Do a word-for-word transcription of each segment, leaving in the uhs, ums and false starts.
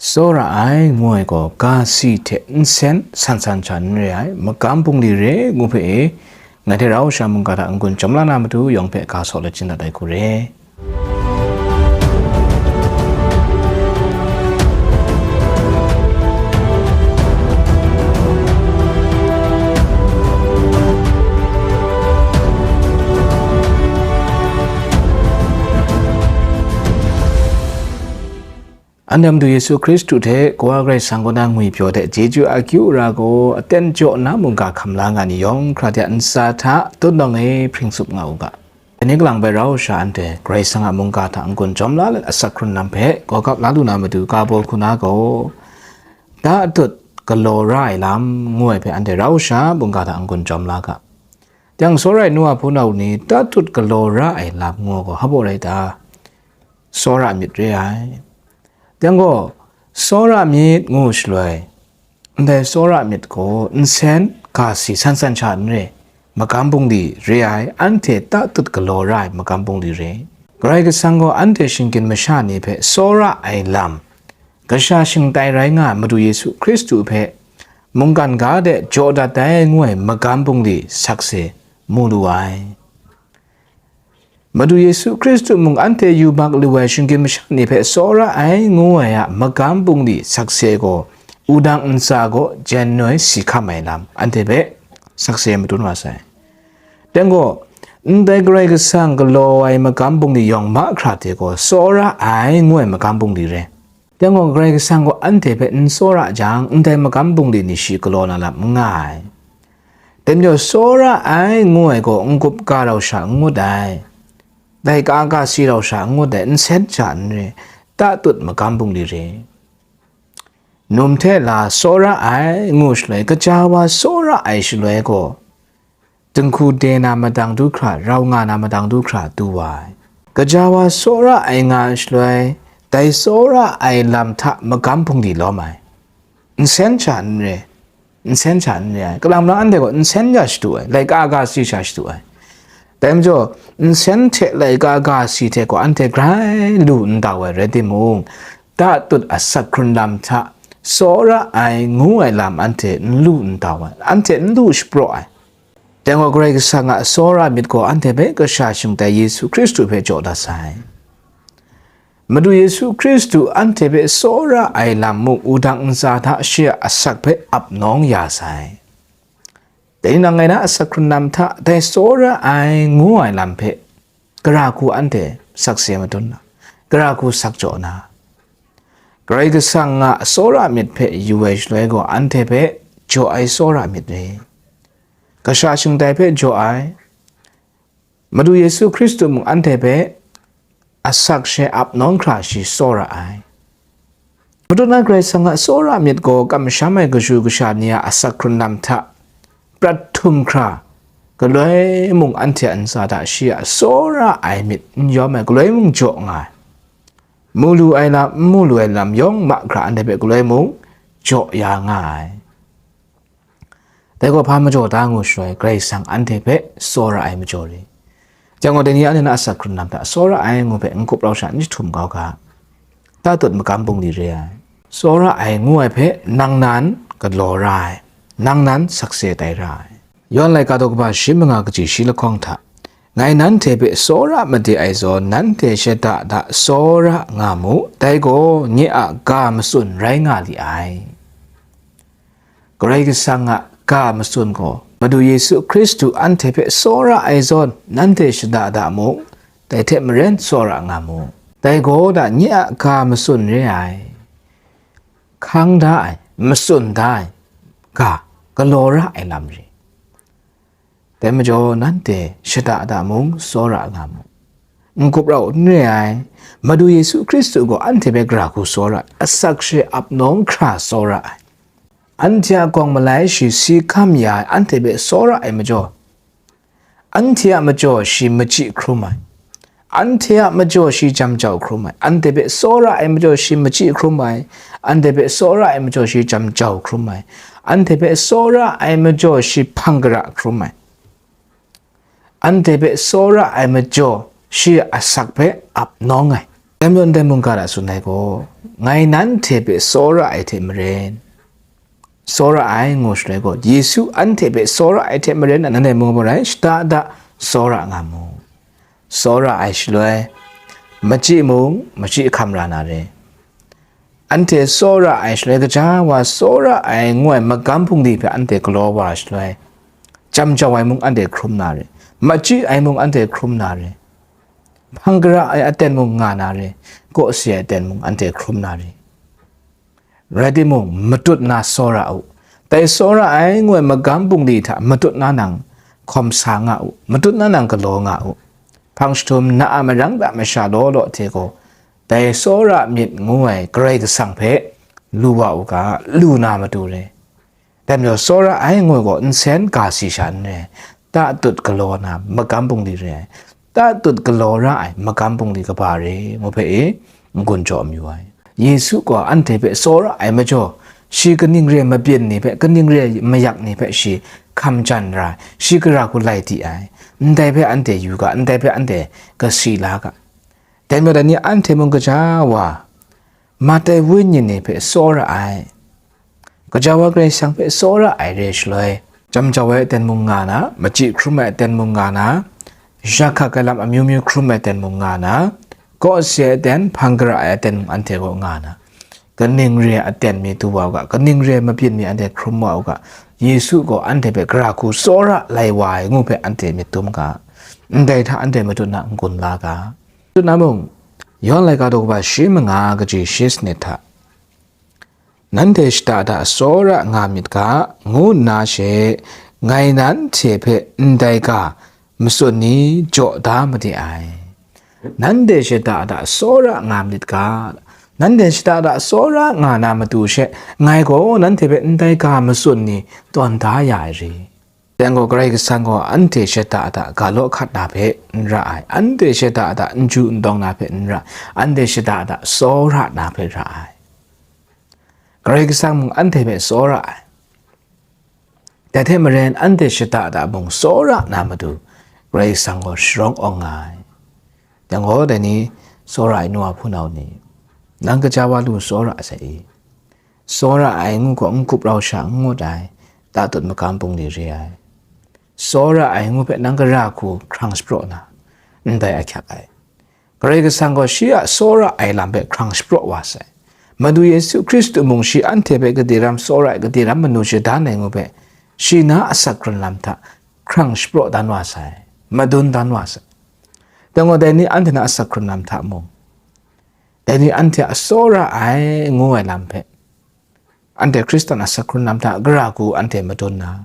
Tsawra ai ngu ai gaw ga si hte nsen san san sha n re ai, magam bungli re ngu hpe e, ngai hte rau sha mungga hta n-gun chyawm la na matu yawng hpe ga saw let chyadat ai hku re. Anhte Madu Yesu Hkristu hte Kawa Karai Kasang kaw na ngwipyaw hte chyeju akyu ra gaw aten jaw nna mungga hkam la nga ni yawng hkra hte a ntsa hta tutnawng e hpring tsup nga u ga. Dai ni kalang bai rau sha anhte Karai Kasang a mungga hta n-gun chyawm la let asak hkrun lam hpe gawgap la lu na matu ga baw hku na gaw, ta tut galaw ra ai lam ngu ai hpe anhte rau sha mungga hta n-gun chyawm la ga. Yang tsawra ai nu a hpunau ni ta tut galaw ra ai lam ngu gaw hpa baw rai ta? Tsawra myit re ai. Yang gaw, tsawra myit ngu shaloi, ndai tsawra myit gaw nsen ga si san san sha n re, magam bungli re ai, anhte ta tut galaw ra ai magam bungli re. Karai Kasang gaw anhte shinggyim masha ni hpe tsawra ai lam, kasha shingtai rai nga ai Madu Yesu Hkristu hpe mungkan ga de jaw dat ai ngu ai magam bungli sakse mu lu ai. Madu Yesu Hkristu mung anhte yubak lu ai shinggyim masha ni hpe tsawra ai ngu ai a magam bungli sakse gaw, wudang ntsa gaw jan noi si hkam ai lam anhte hpe sakse madun wa sai. Dai gaw, ndai Karai Kasang galaw ai magam bungli yawng mahkra hte gaw tsawra ai ngu ai magam bungli re. Dai gaw, Karai Kasang gaw anhte hpe n tsawra jang, ndai magam bungli ni shi galaw na lam n nga ai. Dai majaw, tsawra ai ngu ai gaw n-gup ga rau sha n ngut ai, laika ga si rau sha n ngut ai, nsen sha n re, ta tut magam bungli re. Num hte la tsawra ai ngu shaloi, kaja wa tsawra ai shaloi gaw, dinghku de na madang du hkra, rau nga na madang du hkra du wa ai. Kaja wa tsawra ai nga ai shaloi, dai tsawra ai lam hta magam bungli lawm ai. Nsen sha n re, nsen sha n re ai. Kalang malang anhte gaw nsen sha shadu ai, laika ga si sha shadu ai. Dai majaw, nsen hte laika ga si hte gaw anhte grai lu n dau ai rai timung, ta tut asak hkrun lam hta tsawra ai ngu ai lam anhte n lu n dau ai, anhte n lu shapraw ai. Dai gaw, Karai Kasang a tsawra myit gaw anhte hpe kasha shingtai Yesu Hkristu hpe jaw dat sai. Madu Yesu Hkristu anhte hpe tsawra ai lam muk wudang ntsa hta shi a asak hpe ap nawng ya sai. Dai ni nang ngai na asak hkrun lam hta dai tsawra ai ngu ai lam hpe gara hku anhte sakse madun na, gara hku sak jaw na, Karai Kasang a tsawra myit hpe yu ai shaloi gaw, anhte hpe jaw ai tsawra myit re. Kasha shingtai hpe jaw ai, Madu Yesu Hkristu mung anhte hpe asak she ap nawng hkra shi tsawra ai. Madu na Karai Kasang a tsawra myit gaw kamsham ai kashu kasha ni a asak hkrun lam hta prat htum hkra, galoi mung anhte a ntsa hta shi a tsawra ai myit n yawm ai, galoi mung jaw nga ai. Mu lu ai lam, n mu lu ai lam yawng mahkra anhte hpe galoi mung jaw ya nga ai. Dai gaw hpa majaw ta ngu shaloi, Karai Kasang anhte hpe tsawra ai majaw re. Jang gaw, dai ni anhte na asak hkrun lam hta tsawra ai ngu hpe n-gup rau sha n jahtum kau ga, ta tut magam bungli re ai. Tsawra ai ngu ai hpe nang nan galaw ra ai, nang nan sakse tai ra ai. Yawn laika daw kaba shi manga kaji shi lahkawng hta, ngai nanhte hpe tsawra made ai zawn, nanhte shada da tsawra nga mu, dai gaw nye a ga matsun rai nga li ai. Karai Kasang a ga matsun gaw, Madu Yesu Hkristu anhte hpe tsawra ai zawn, nanhte shada da mu, dai hte maren tsawra nga mu. Dai gaw da nye a ga matsun re ai, hkang da ai, matsun da ai, ga galaw ra ai lam re. Dai majaw, nanhte shada da mung tsawra nga mu. N-gup rau n re ai, Madu Yesu Hkristu gaw anhte hpe gara hku tsawra, asak she ap nawng hkra tsawra ai. Anhte a gawng malai shi si hkam ya ai, anhte hpe tsawra ai majaw, anhte a majaw shi machyi hkrum ai. Anhte a majaw shi jam jau hkrum ai, anhte hpe tsawra ai majaw shi machyi hkrum ai, anhte hpe tsawra ai majaw shi jam jau hkrum ai, anhte hpe tsawra ai majaw shi hpang gara hkrum ai, anhte hpe tsawra ai majaw shi asak hpe ap nawng ai. Dai majaw ndai mungga hta tsun ai gaw, ngai nanhte hpe tsawra ai hte maren, tsawra ai ngu shaloi gaw, Yesu anhte hpe tsawra ai hte maren, nanhte mung gaw rai, shada da tsawra nga mu. Tsawra ai shaloi, machyi mung, machyi hkam ra na re. Anhte tsawra ai shaloi, gaja wa tsawra ai ngu ai magam bungli hpe anhte galaw wa shaloi, jam jau ai mung anhte hkrum na re, machyi ai mung anhte hkrum na re, hpang gara ai aten mung nga na re, kawsi ai aten mung anhte hkrum na re. Rai timung, matut na tsawra u. Dai tsawra ai ngu ai magam bungli hta matut na nang hkawm sa nga u, matut na nang galaw nga u. Hpang jahtum na a marang da masha law law hte gaw, dai tsawra myit ngu ai Karai Kasang hpe lu wa u ga, lu na matu re. Dai majaw, tsawra ai ngu ai gaw nsen ga si sha n re, tatut galaw na magam bungli re ai, tatut galaw ra ai magam bungli kaba re ngu hpe e n-gun jaw amyu ai. Yesu gaw anhte hpe tsawra ai majaw, shi kaning re mabyin ni hpe, kaning re mayak ni hpe shi hkam jan ra ai, shi gara hku lai di ai, ndai hpe anhte yu ga, ndai hpe anhte kasi la ga. Dai majaw, dai ni anhte mung gaja wa, mat ai wenyi ni hpe tsawra ai, gaja wa Karai Kasang hpe tsawra ai re shaloi, jam jau ai aten mung nga na, machyi hkrum ai aten mung nga na, jahkak ai lam amyu myu hkrum ai aten mung nga na, kawsi ai aten, hpang gara ai aten mung anhte gaw nga na, kaning re ai aten mi du wa u ga, kaning re ai mabyin mi anhte hkrum wa u ga, Yesu gaw anhte hpe gara hku tsawra lai wa ai ngu hpe anhte myit dum ga, ndai hta anhte matut na n-gun la ga. Matut na mung, Yawhan laika daw kaba shi manga kaji shi sanit hta, nanhte shada da tsawra nga myit ga, ngu nna she ngai nanhte hpe ndai ga matsun ni jaw da made ai. Nanhte shada da tsawra nga myit ga, nanhte shada da tsawra nga na matu she, ngai gaw nanhte hpe ndai ga matsun ni tawn da ya ai re. Dai gaw, Karai Kasang gaw anhte shada da ga law hkat na hpe n ra ai, anhte shada da n ju n dawng na hpe n ra, anhte shada da tsawra na hpe ra ai. Karai Kasang mung anhte hpe tsawra ai. Dai hte maren, anhte shada da mung tsawra na matu, Karai Kasang gaw sharawng awng nga ai. Dai gaw, dai ni tsawra ai nu wa hpunau ni, nang gaja wa lu tsawra sai i? Tsawra ai ngu gaw n-gup rau sha n ngut ai, tatut magam bungli re ai. Tsawra ai ngu hpe nang gara hku hkrang shapraw na, ndai ahkyak ai. Karai Kasang gaw shi a tsawra ai lam hpe hkrang shapraw wa sai. Madu Yesu Hkristu mung shi anhte hpe gade ram tsawra ai, gade ram manu shadan ai ngu hpe, shi na asak hkrun lam hta hkrang shapraw dan wa sai, madun dan wa sai. Dai gaw, dai ni anhte na asak hkrun lam hta mung, dai ni anhte a tsawra ai ngu ai lam hpe, anhte Hkristan asak hkrun lam hta gara hku anhte madun na,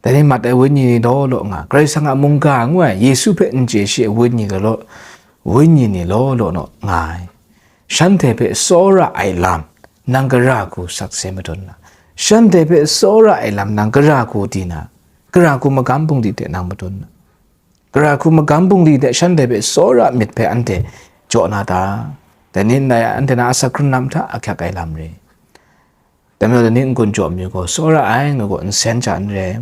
dai ni mat ai wenyi ni law law nga, Karai Kasang a mungga ngu ai Yesu hpe n chye shi ai wenyi law law, wenyi ni law law naw nga ai. Shanhte hpe tsawra ai lam nang gara hku sakse madun na, shanhte hpe tsawra ai lam nang gara hku di na, gara hku magam bungli hte nang madun na. Gara hku magam bungli hte shanhte hpe tsawra myit hpe anhte jaw na ta? Dai ni ndai anhte na asak hkrun lam hta ahkyak ai lam re. Dai majaw, dai ni n-gun jaw myu gaw, tsawra ai ngu gaw nsen sha n re ai,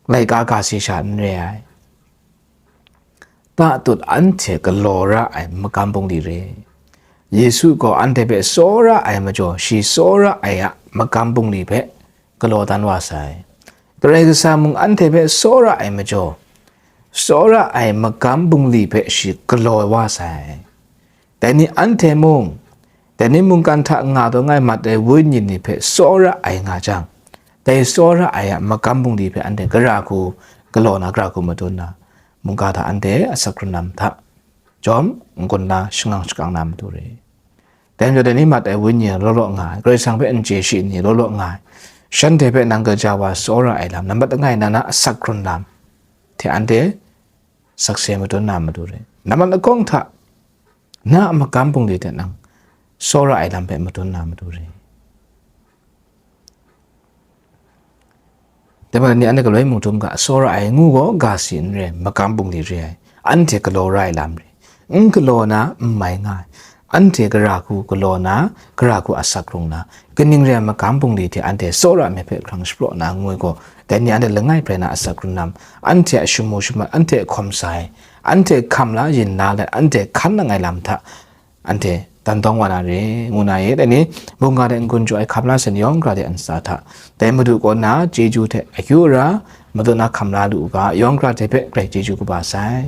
laika ga si sha n re ai, tatut anhte galaw ra ai magam bungli re. Yesu gaw anhte hpe tsawra ai majaw, shi tsawra ai a magam bungli hpe galaw dan wa sai. Karai Kasang mung anhte hpe tsawra ai majaw, tsawra ai magam bungli hpe shi galaw wa sai. Dai ni anhte mung, dai ni mungkan hta nga taw ngai mat ai wenyi ni hpe tsawra ai nga jang, dai tsawra ai a magam bungli hpe anhte gara hku galaw na, gara hku madun na, mungga hta anhte asak hkrun lam hta jawm n-gun na, shangang shakang na matu re. Dai majaw, dai ni mat ai wenyi law law nga ai, Karai Kasang hpe n chye shi ni law law nga ai, shanhte hpe nang gaja wa tsawra ai lam, nambat langai na na asak hkrun lam hte anhte sakse madun na matu re. Nambat lahkawng hta na a magam bungli hte nang tsawra ai lam hpe madun na matu re. Dai majaw, ni anhte galoi mung htum ga, tsawra ai ngu gaw ga si n re ai, magam bungli re ai, anhte galaw ra ai lam re. N galaw na n mai nga ai, anhte gara hku galaw na, gara hku asak rung na, kaning re ai magam bungli hte anhte tsawra myit hpe hkrang shapraw na ngu ai gaw, dai ni anhte langai brai na asak rung lam, anhte a shamu shamat, anhte a hkawm sa ai, anhte hkam la yin la let, anhte hkan nang ai lam hta, anhte dan dawng wa na re, ngu na e. Dai ni, mungga de n-gun jaw ai hkam la sin yawng gara de a ntsa hta, dai Madu kaw na chyeju hte akyu ara, madun na hkam la lu u ga, yawng gara de hpe grai chyeju kaba sai.